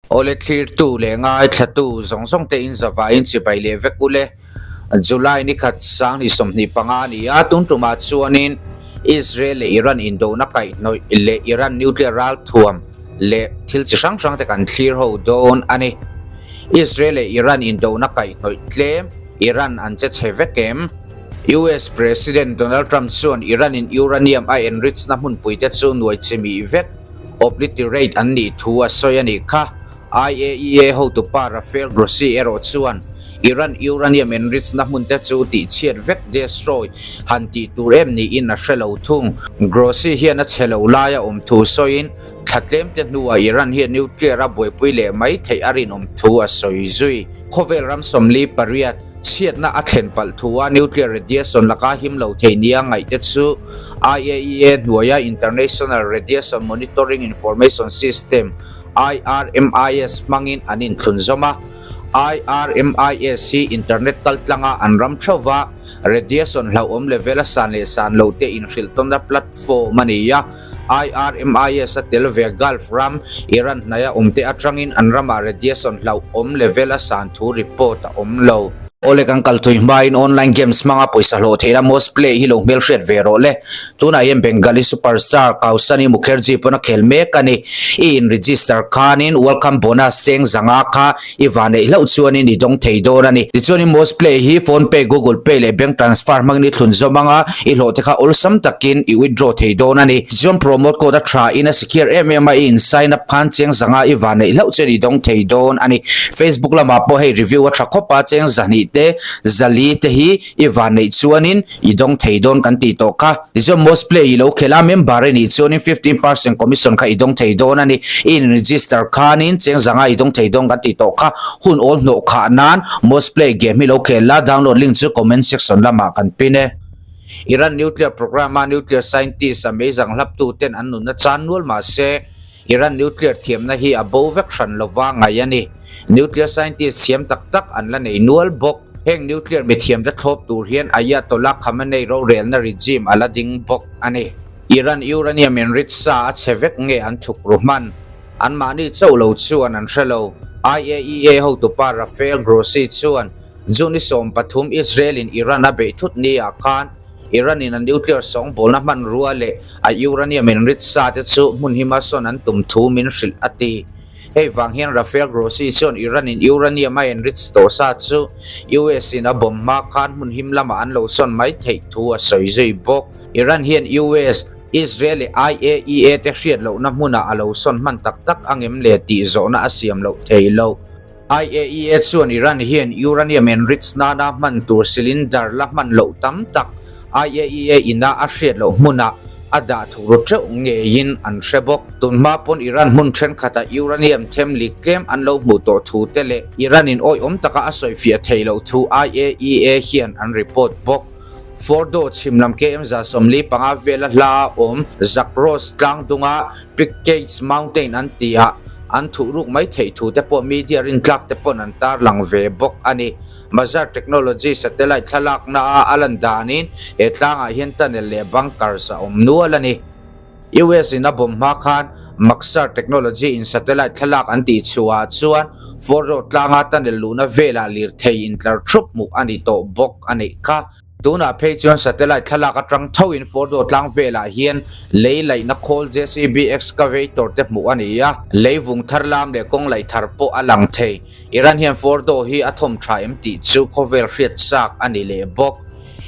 Awle thlirtu leh ngaithlatu zawng zawng te in zavaiin chibai leh vek ule. July ni khat sanghnih 25 a ni a, tun tumah chuanin Israel leh Iran indona kaihhnawih leh Iran nuclear ralthuam leh thil chi hrang hrang te kan thlir ho dawn a ni. Israel leh Iran indona kaihhnawih tlem, Iran an che chhe vek em? US President Donald Trump chuan Iran in uranium a enrich na hmunpui te chu nuai chimih vek, obliterate, an nih thu a sawi a nih kha. IAEA hotupa Rafael Grossi erawh chuan Iran uranium enrich na hmun te chu tihchhiat vek, destroy, han tih tur em niin a hre lo thung. Grossi hian a chhe lo laia awm thu sawiin thla tlem te hnuah Iran hian nuclear a buaipui leh mai theih a rinawm thu a sawi zui. Khawvel ram 48 chhiatna a thlen palh thua nuclear radiation laka him lo thei nia ngaihte chu IAEA hnuaia International Radiation Monitoring Information System, IRMIS, hmangin an inthlun zawm a. IRMIS hi internet kaltlanga an ram theuhva radiation hlauhawm level a san leh san loh te inhrilh tawnna platform a ni a. IRMIS a tel ve Gulf ram, Iran hnaia awmte atangin an ramah radiation hlauhawm level a san thu report a awm lo. Awle kan kal thui hmain online games hmanga pawisa hlawh theihna Most Play hi lo hmelhriat ve rawh le. Tunah hian Bengali superstar Kausani Mukherjee pawn a khel mek a ni. I in register khanin welcome bonus cheng zanga kha I van neih hlauh chuanin i dawng thei dawn a ni. Tichuanin Most Play hi Phone Pay, Google Pay leh Bank Transfer hmangin i thlun zawm anga i hlawh te kha awlsam takin i withdraw thei dawn a ni. Tichuan promote code a tha in a secure em em a, i in sign up khan cheng zanga i van neih hlauh chuan i dawng thei dawn a ni. Facebook lamah pawh hei review a tha khawp a, cheng zahnih te, zali te hi i van neih chuanin I dawng thei dawn kan tih tawh kha. Tichuan Most Play i lo khelh a, member i nih chuanin 15% commission kha i dawng thei dawn a ni. I in register khanin cheng zanga i dawng thei dawn kan tih tawh kha. Hun awl hnawh khah nan Most Play game hi lo khel la, download link chu comment section lamah kan pin e. Iran nuclear program a nuclear scientist a meizang hlaptu ten an nunna chan nual mah se, Iran nuclear thiamna hi a bo vek hran lova ngaih a ni. Nuclear scientist thiam tak tak an la nei nual bawk. Heng nuclear mithiamte thlawp tur hian Ayatollah Khamenei rorelna regime a la ding bawk a ni. Iran uranium enrich sa a chhe vek nge an thuk ru hman? Anmahni chauh lo chuan an hre lo. IAEA hotupa Rafael Grossi chuan June 13 Israel-in Iran a beih thut ni-ah khan Iran in a nuclear sawngbawlna hmanrua leh a uranium enrich sa te chu hmun hima sawn an tum thu min hrilh a ti. Hei vang hian Rafael Grossi chuan Iran in uranium a enrich tawh sa chu US in a bomb hma khan hmun him lamah an lo sawn mai theih thu a sawi zui bawk. Iran hian US, Israel leh IAEA te hriat lohna hmunah a lo sawn hman tak tak angem le tih zawhna a siam loh thei lo. IAEA chuan Iran hian uranium enrich nana hman tur cylinder la hman loh tam tak IAEA ina a hriat loh hmunah a dah thuk ru teuh ngeiin an hre bawk. Tunhma pawn Iran hmun thenkhatah uranium them lik tlem an lo hmuh tawh thu te leh Iran in awihawm taka a sawifiah theih loh thu IAEA hian an report bawk. Fordow chhim lam KM 45 vela hla a awm Zagros tlang dunga Pickage Mountain an ti a, an thuh ruk mai theih thu te pawh media rintlak te pawn an tarlang ve bawk a ni. Mazar Technology satellite thlalakna a a lan danin he tlangah hian tunnel leh bunkers a awm nual a ni. US in a bomb hma khan Maxar Technology in satellite thlalak an tih chhuah ah chuan Fordow tlanga tunnel luhna velah lirthei intlar thup hmuh a ni tawh bawk a nih kha. Tunah phei chuan satellite thlalak atang thoin Fordow tlang velah hian lei laihna khawl JCB excavator te hmuh a ni a, lei vung thar lam leh kawng laih thar pawh a lang thei. Iran hian Fordow hi a thawm tha em tih chu khawvel hriat chak a ni leh bawk.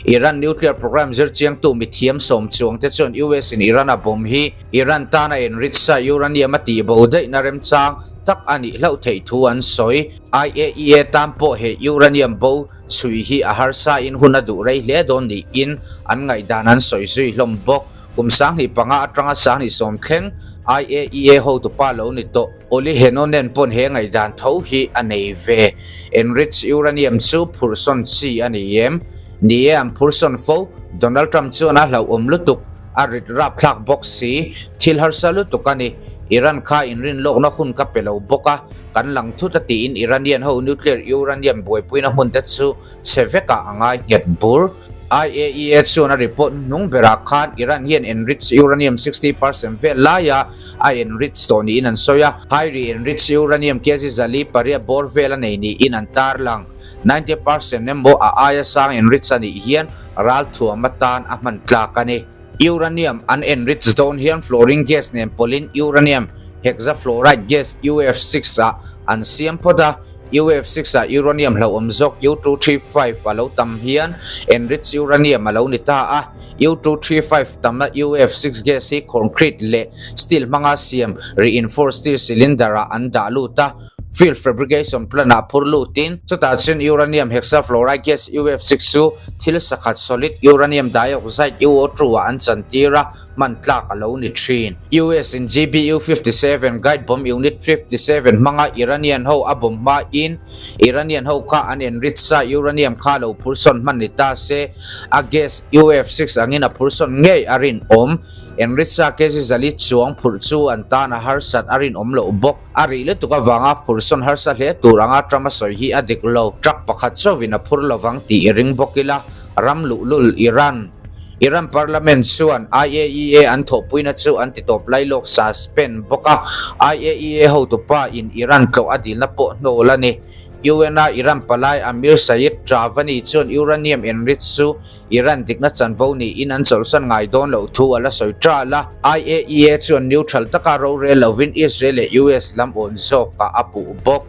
Iran nuclear program zirchiangtu mithiam sawm chuang te chuan US in Iran a bomb hi Iran tana enrich sa uranium a tihbo daihna remchang tak a nih hlauh theih thu an sawi. IAEA tan pawh he uranium bo Chhui hi a harsa in hun a duh rei hle dawn niin an ngaihdan an sawi zui hlawm bawk. Kum 25 atanga 20 thleng IAEA hotupa lo ni tawh Olli Heinonen pawn he ngaihdan tho hi a nei ve. Enrich uranium chu phurhsawn chi a ni em? Ni e an phurhsawn fo, Donald Trump chuan a hlauhawm lutuk. A rit rapthlak bawk si, thil harsa lutuk a ni. Iran kha inrinlawkna hun ka pe lo bawk a, kan lang thut a tiin Iranian ho nuclear uranium buaipuina hmun te chu chhe vekah a ngai nghet bur. IAEA chuan a report hnung berah khan Iran hian enriched uranium 60% vel laia a enrich tawh niin an sawi a, highly enriched uranium kg 400 bawr vel a nei niin an tarlang. 90% emaw a aia sang enrich a nih hian ralthuam atan a hman tlak a ni. Uranium an enrich dawn hian fluorine gas nen pawlhin uranium hexafluoride gas UF6 ah an siam phawt a, UF6 ah uranium hlauhawm zawk U235 a lo tam hian enrich uranium a lo ni ta a, U235 tamna UF6 gas hi concrete leh steel hmanga siam reinforced steel cylinder ah an dah lut a, Field fabrication plant ah phur lutin, chutah chuan uranium hexafluoride gas UF6 chu thil sakhat solid uranium dioxide UO2 ah an chantir a, hman tlak a lo ni thin. US in GBU 57 guide bomb unit 57 hmanga Iranian ho a bomb hmain Iranian ho kha an enrich sa uranium kha lo phur sawn hman ni ta se, a gas UF6 angin a phur sawn ngei a rinawm. Enrich sa kg 400 chuang phurh chu an tan a harsat a rinawm loh bawk. A rih lutuk avanga phur sawn harsa hle tur anga Trump a sawi hi a dik lo. Truck pakhat chauhin a phur lovang tih i ring bawk ila, ram luhlul Iran. Iran Parliament chuan IAEA an thawhpuina chu an titawp lailawk suspend bawk a, IAEA hotupa in Iran tlawh a dilna pawh hnawl a ni. UN-a Iran palai Amir Saeed Travani chuan uranium enrich chu Iran dikna chanvo niin an chawlhsan ngai dawn loh thu a la sawi ṭal a, IAEA chuan neutral taka rorel lovin Israel leh US lam awn zawkah a puh bawk.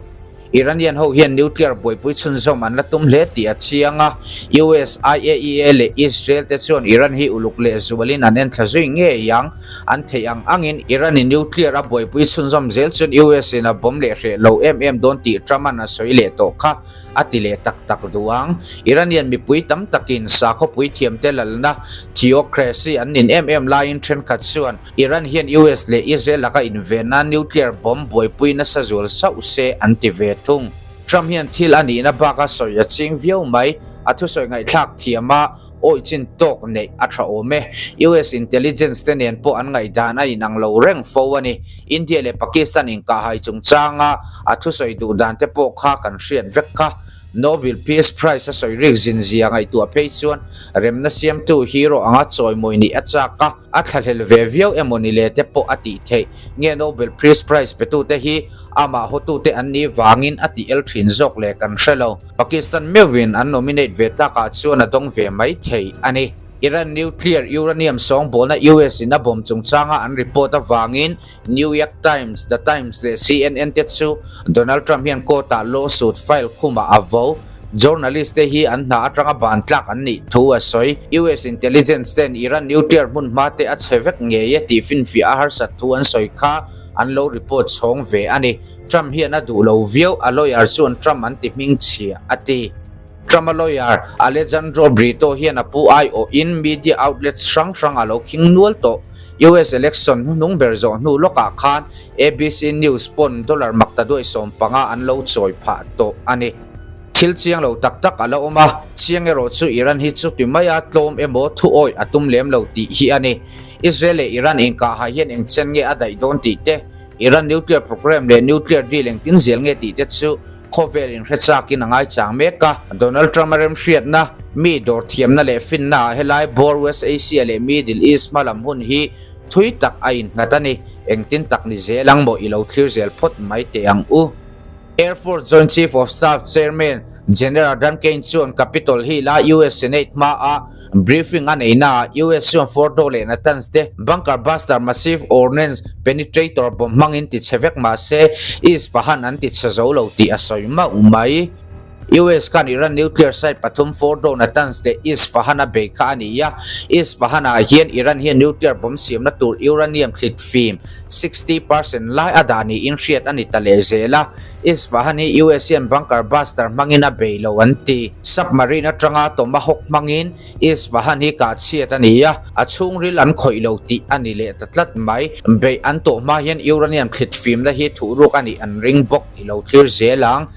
Iranian ho hian nuclear buaipui chhunzawm an la tum hle tih a chiang a, US, IAEA leh Israel te chuan Iran hi uluk leh zualin an enthla zui ngei ang. An theih ang angin Iran in nuclear a buaipui chhunzawm zel chuan US in a bomb leh hreh lo em em dawn tih Trump-a'n a sawi leh tawh kha. a ti leh tak tak duh ang. Iranian mipui tam takin sakhawpui thiamte lalna theocracy an nin em em laiin thenkhat chuan Iran hian US leh Israel laka invenna nuclear bomb buaipui nasa zual sauh se an ti ve thung. Trump hian thil a nihna baka sawi a ching viau mai, a thusawi ngaihthlak thiam a, Awi chin tawk neih a tha awm e. US intelligence te nen pawh an ngaihdan a inang lo reng fo a ni. India leh Pakistan inkahhai chungchanga a thusawi duh dan te pawh kha kan hriat vek kha. Nobel Peace Prize a sawi rik zin zia ngaihtuah phei chuan remna siamtu hero anga chawimawi nih a chak a, a thlahlel ve viau emaw ni le te pawh a tih theih. Nge Nobel Peace Prize petute hi amah hawtute an nih vangin a tih el thin zawk le kan hre lo. Pakistan meuhin an nominate ve takah chuan a dawng ve mai thei a ni. Iran nuclear uranium sawngbawlna US in a bomb chungchanga an report avangin New York Times, The Times leh CNN te chu Donald Trump hian court-ah lawsuit file khumah a vo. Journalist te hi an hna atanga ban tlak an nih thu a sawi. US intelligence ten Iran nuclear hmun hma te a chhe vek ngei e tih finfiah a harsat thu an sawi kha an lo report chhawng ve a ni. Trump hian a duh lo viau, a lawyer chuan Trump an ti hming chhia, a ti. Trump-a lawyer Alejandro Brito hian a pu aiawhin media outlets hrang hrang a lo khing nual tawh. US election hnuhnung ber zawh hnu lawkah khan ABC News pawn dollar makta duai 15 an lo chawi phah tawh a ni. Thil chiang lo tak tak a la awm a, chiang erawh chu Iran hi chuti maia tlawm emaw thu awih a tum lem lo tih hi a ni. Israel leh Iran inkahah hian engchen nge a daih dawn tih te, Iran nuclear program leh nuclear deal engtin zel nge tih te chu khawvel inhre chakin a ngaichang mek a. Donald Trump a remhriatna, mi dawr thiamna leh finna ah helai bawr West Asia leh Middle East hma lam hun hi thui tak a innghat a ni. Engtin tak ni zel ang maw i lo thlir zel phawt mai teh ang u. Air Force Joint Chief of Staff Chairman General Dan Caine chuan Capitol Hill-a US Senate hmaah briefing a neihnaah US chuan Fordow leh Natanz te bunker buster massive ordnance penetrator bomb hmangin ti chhe vek mah se Isfahan an ti chhe zo lo tih a sawi mauh mai. US khan Iran nuclear site pathum Fordow, Natanz leh Isfahan a bei kha a ni a. Isfahan-ah hian Iran hian nuclear bomb siamna tur uranium thlit fim 60% lai a dah niin hriat a ni ta leh zel a. Isfahan hi US hian bunker buster hmangin a bei lo an ti. Submarine atanga Tomahawk hmangin Isfahan hi kah chhiat a ni a, a chhungril an khawih lo tih a ni leh ta tlat mai. Beih an tawh hma hian uranium thlit fimna hi thuhruk a nih an ring bawk i lo thlir zel ang.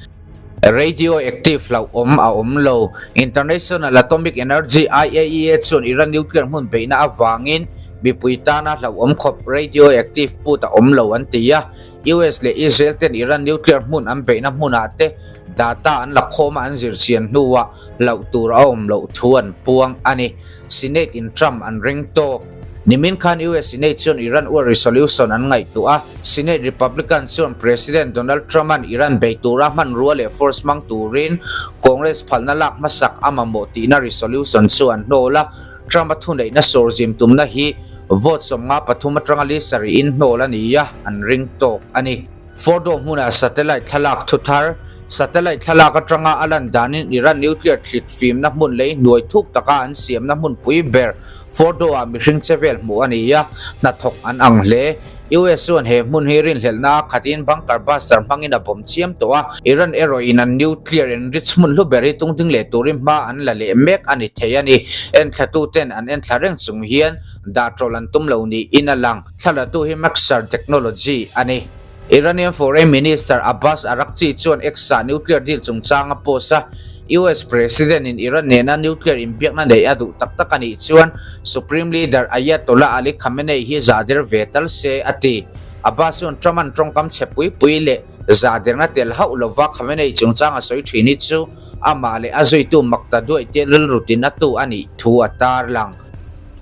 Radioactive hlauhawm a awm lo. International Atomic Energy, IAEA, chuan Iran nuclear hmun beihna avangin Mipui tana hlauhawm khawp radioactive put a awm lo an ti a. US leh Israel ten Iran nuclear hmun an beihna hmunah te data an la khawm a an zir chian hnuah hlauh tur a awm loh thu an puang a ni. Senate in Trump an ring tawk. Nimin khan US Senate chuan Iran war resolution an ngaihtuah a, Senate Republican chuan President Donald Trump-a'n Iran bei tura hmanrua leh force hmang turin Congress phalna lak hmasak a mamawh tihna resolution chu an hnawl a, Trump-a thuneihna sawrzim tumna hi vote 53 atanga li sarih in hnawl a ni a, an ring tawk a ni. Fordow hmunah satellite thlalak thu thar, Satellite thlalak atanga a lan danin Iran nuclear thlit fimna hmun lei hnuai thuk taka an siamna hmunpui ber Fordow-ah mihring che vel hmuh a ni a, hnathawk an ang hle. US chuan he hmun hi rinhlelhna a khatin bunker buster hmangin a bawm chiam tawh a, Iran erawhin an nuclear enrich hmun hlu ber hi tungding leh turin hma an la leh mek a ni thei a ni. Enthlatu ten an enthla reng chung hian dah tawlh an tum lo niin a lang. Thlalatu hi Maxar Technology a ni. Iranian Foreign Minister Abbas Araghchi chuan X-ah nuclear deal chungchang a post a, US President-in Iran nena nuclear inbiakna neih a duh tak tak a nih chuan Supreme Leader Ayatollah Ali Khamenei hi zahder ve tal se a ti. Abbas chuan Trump-a'n tawngkam chhe pui pui leh zahderna tel hauh lova Khamenei chungchang a sawi thin hi chu amah leh a zuitu makta duaih te rilru tinatu a nih thu a tarlang.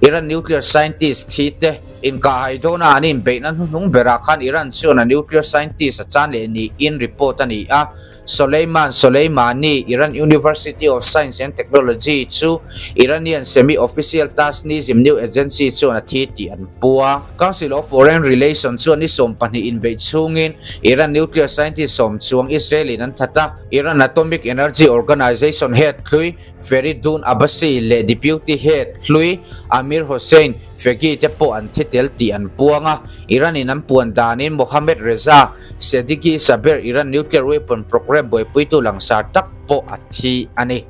Iran nuclear scientist thi te inkahhai dawna an inbeihna hnuhnung berah khan Iran chuan a nuclear scientist a chan leh niin report a ni a. Soleiman Soleimani, Iran University of Science and Technology chu Iranian semi-official Tasnim News Agency chuan a thi tih an pu a. Council of Foreign Relations chuan ni 20 inbeih chhungin Iran nuclear scientist sawm chuang Israel in an that a. Iran Atomic Energy Organization head hlui Feridun Abbasi leh Deputy Head hlui Amir Hossein Feghi te pawh an thi tel tih an puang a. Iran in an puan danin Mohammad Reza Sedighi Saber Iran nuclear weapon program buaipuitu langsar tak pawh a thi a ni.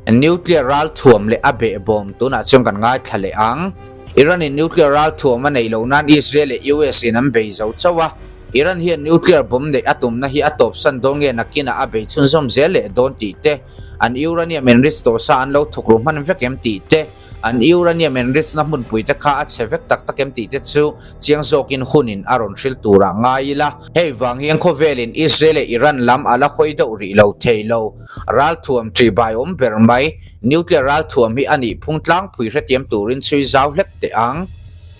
Nuclear ral thuam leh a behbawm tunah chuan kan ngaithla leh ang. Iran in nuclear ral thuam a neih loh nan Israel leh US in an bei zo chauh a. Iran hian nuclear bomb neih a tumna hi a tawpsan dawn nge nakinah a bei chhunzawm zel leh dawn tih te, An uranium enrich tawh sa an lo thawk ru hman vek em tih te, an uranium enrich na hmunpui te kha a chhe vek tak tak em tih te chu chiang zawkin hunin a rawn hril turah ngai ila. Hei vang hian khawvelin Israel leh Iran lam a la hawi deuh rih lo thei lo. Ralthuam ṭihbai awm ber mai, nuclear ralthuam hi a nih phung tlangpui hrethiam turin chhui zau hlek teh ang.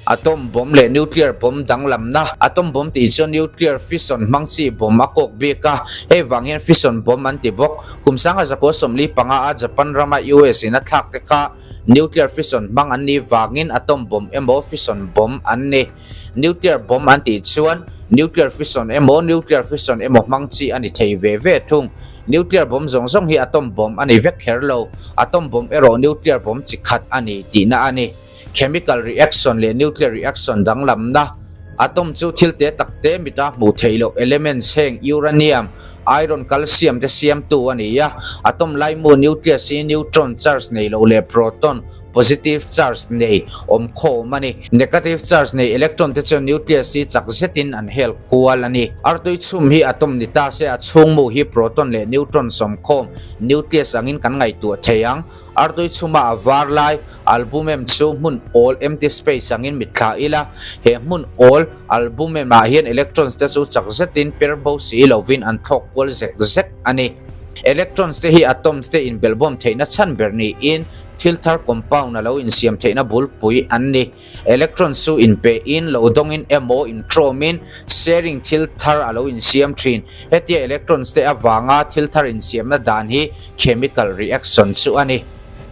Atom bomb leh nuclear bomb danglamna, Atom bomb tih chu nuclear fission hmang chi bomb a kawk bik a, hei vang hian fission bomb an ti bawk. Kum sangha zakua 45 a Japan rama US in a thlak te kha nuclear fission hmang an nih vangin atom bomb emaw fission bomb an ni. Nuclear bomb an tih chuan nuclear fission emaw nuclear fission emaw hmang chi a ni thei ve ve thung. Nuclear bomb zawng zawng hi atom bomb a ni vek kher lo, atom bomb erawh nuclear bomb chi khat a ni tihna a ni. Chemical reaction leh nuclear reaction danglamna, Atom chu thil te tak te mita hmuh theih loh elements heng uranium, iron, calcium te siamtu a ni a. Atom laimu nucleus hi neutron charge nei loh leh proton, positive charge nei, awm khawm a ni. Negative charge nei electron te chuan nucleus hi chak zetin an hel kual a ni. Artui chhum hi atom ni ta se a chhungmu hi proton leh neutron sawmkhawm nucleus angin kan ngaihtuah thei ang. Artui chhuma a var lai albumem chu hmun awl empty space angin mitthla ila, he hmun awl albumem ah hian electrons te chu chak zetin per bo si lovin an thlawk kual zek zek a ni. Electrons te hi atoms te inbelhbawm theihna chhan ber niin thil thar compound a lo insiam theihna bulpui an ni. Electrons chu inpehin, lo dawngin emaw intrawmin sharing thil thar a lo insiam thin. Hetia electrons te avanga thil thar insiamna dan hi chemical reaction chu a ni.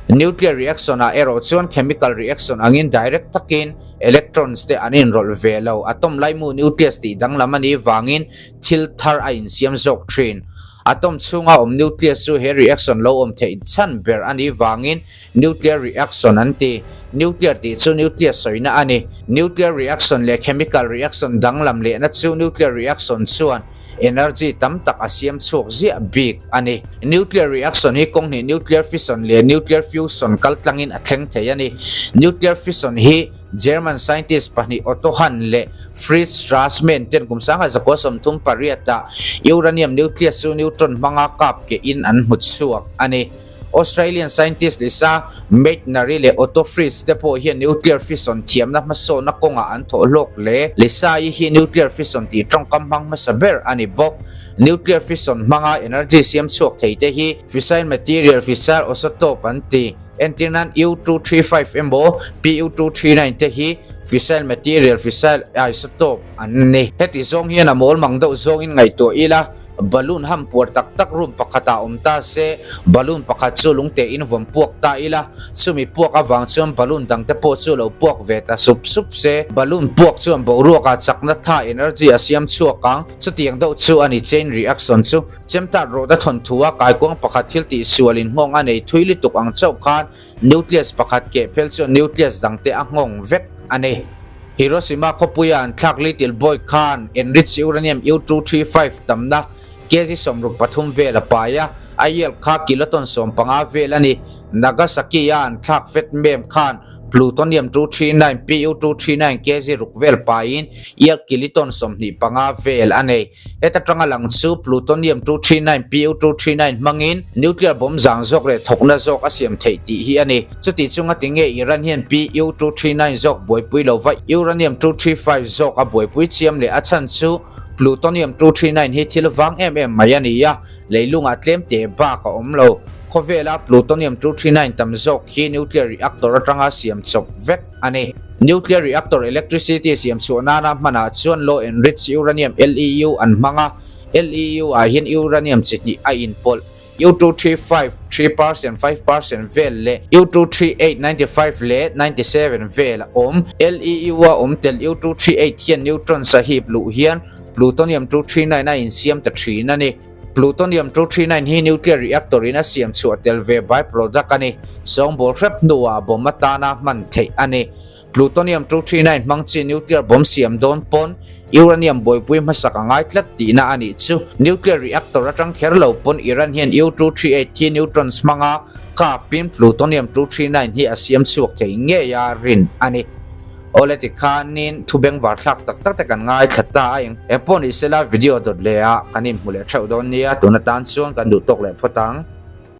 Nuclear reaction ah erawh chuan chemical reaction angin direct takin electrons te an inrawlh ve lo. Atom laimu nucleus tih danglam a nih vangin thil thar a insiam zawk thin. Atom chhunga awm nucleus chu he reaction lo awm theih chhan ber a nih vangin Nuclear reaction an ti. Nuclear tih chu nucleus sawina a ni. Nuclear reaction leh chemical reaction danglam lehna chu nuclear reaction chuan energy tam tak a siam chhuak ziah bik a ni. Nuclear reaction hi kawng hnih nuclear fission leh nuclear fusion kal tlangin a thleng thei a ni. Nuclear fission hi German scientist pahnih Otto Hahn leh Fritz Strassmann ten kum 1938 ah uranium nucleus chu neutron hmanga kap kehin an hmu chhuak a ni. Australian scientist Lisa Meitner-i leh Otto Frisch te pawh hian nuclear fission thiamna hmasawnna kawngah an thawh hlawk hle. Lisa-i hi nuclear fission tih tawngkam hmang hmasa ber a ni bawk. Nuclear fission hmanga energy siam chhuak thei te hi fissile material, fissile isotope an ti. Entir nan U-235 emaw Pu-239 te hi fissile material, fissile isotope an ni. Heti zawng hian a mawl mang deuh zawngin ngaihtuah ila, balloon ham puar tak tak room pakhatah awm ta se, balloon pakhat chu lungtein vawm puak ta ila, chumi puak avang chuan balloon dangte pawh chu lo puak ve ta sup sup se, balloon puak chuan boruakah chakna tha energy a siam chhuak ang. Chutiang deuh chu a ni chain reaction chu. Chemtat rawt a thawn thu a, kaikuang pakhat thil tih sual in nghawng a nei thui lutuk ang chauh khan nucleus pakhat keh phel chuan nucleus dang te a nghawng vek a ni. Hiroshima khawpuia an thlak Little Boy khan enriched uranium U-235 tamna kg 63 vel a pai a, a yield kha kiloton 15 vel a ni. Nagasaki-a an thlak Fat Mem khan Plutonium 239, Pu-239, kg ruk vel paiin yield kiloton 25 vel a nei. Heta tanga lang chu Plutonium 239, Pu-239, hmangin nuclear bomb zang zawk leh thawkna zawk a siam theih tih hi a ni. Chuti chunga tinge Iran hian Pu-239 zawk buaipui lova Uranium 235 zawk a buaipui chiam leh a chhan chu Plutonium 239 hi thil vang em em mai a ni a, leilungah tlem te bak a awm lo. Khawvela Plutonium 239 tam zawk hi nuclear reactor atanga siam chawp vek a ni. Nuclear reactor electricity siam chhuah nana hmanah chuan low enriched uranium, LEU, an hmang a, LEU ah hian uranium chi hnih a inpawlh, U-235, 3%, 5% vel leh U-238, 95 leh 97 vel a awm. LEU a awm tel U-238 hian neutrons a hip luh hian plutonium 239 a insiam ta thin a ni. Plutonium 239 hi nuclear reactor in a siam chhuah tel ve by-product a ni. Sawngbawl hrep hnuah bomb atana hman theih a ni. Plutonium 239 hmang chi nuclear bomb siam dawn pawn uranium buaipui hmasak a ngai tlat tihna a nih chu. Nuclear reactor atang kher lo pawn Iran hian U-238 hi neutrons hmanga kapin plutonium 239 hi a siam chhuak thei ngei a rin a ni. Awle tikhanin thu bengvar thlak tak tak te kan ngaithla ta a eng eng pawh ni sela video dawt leh ah kan inhmu leh theuh dawn nia tun atan chuan kan duh tawk leh phawt ang.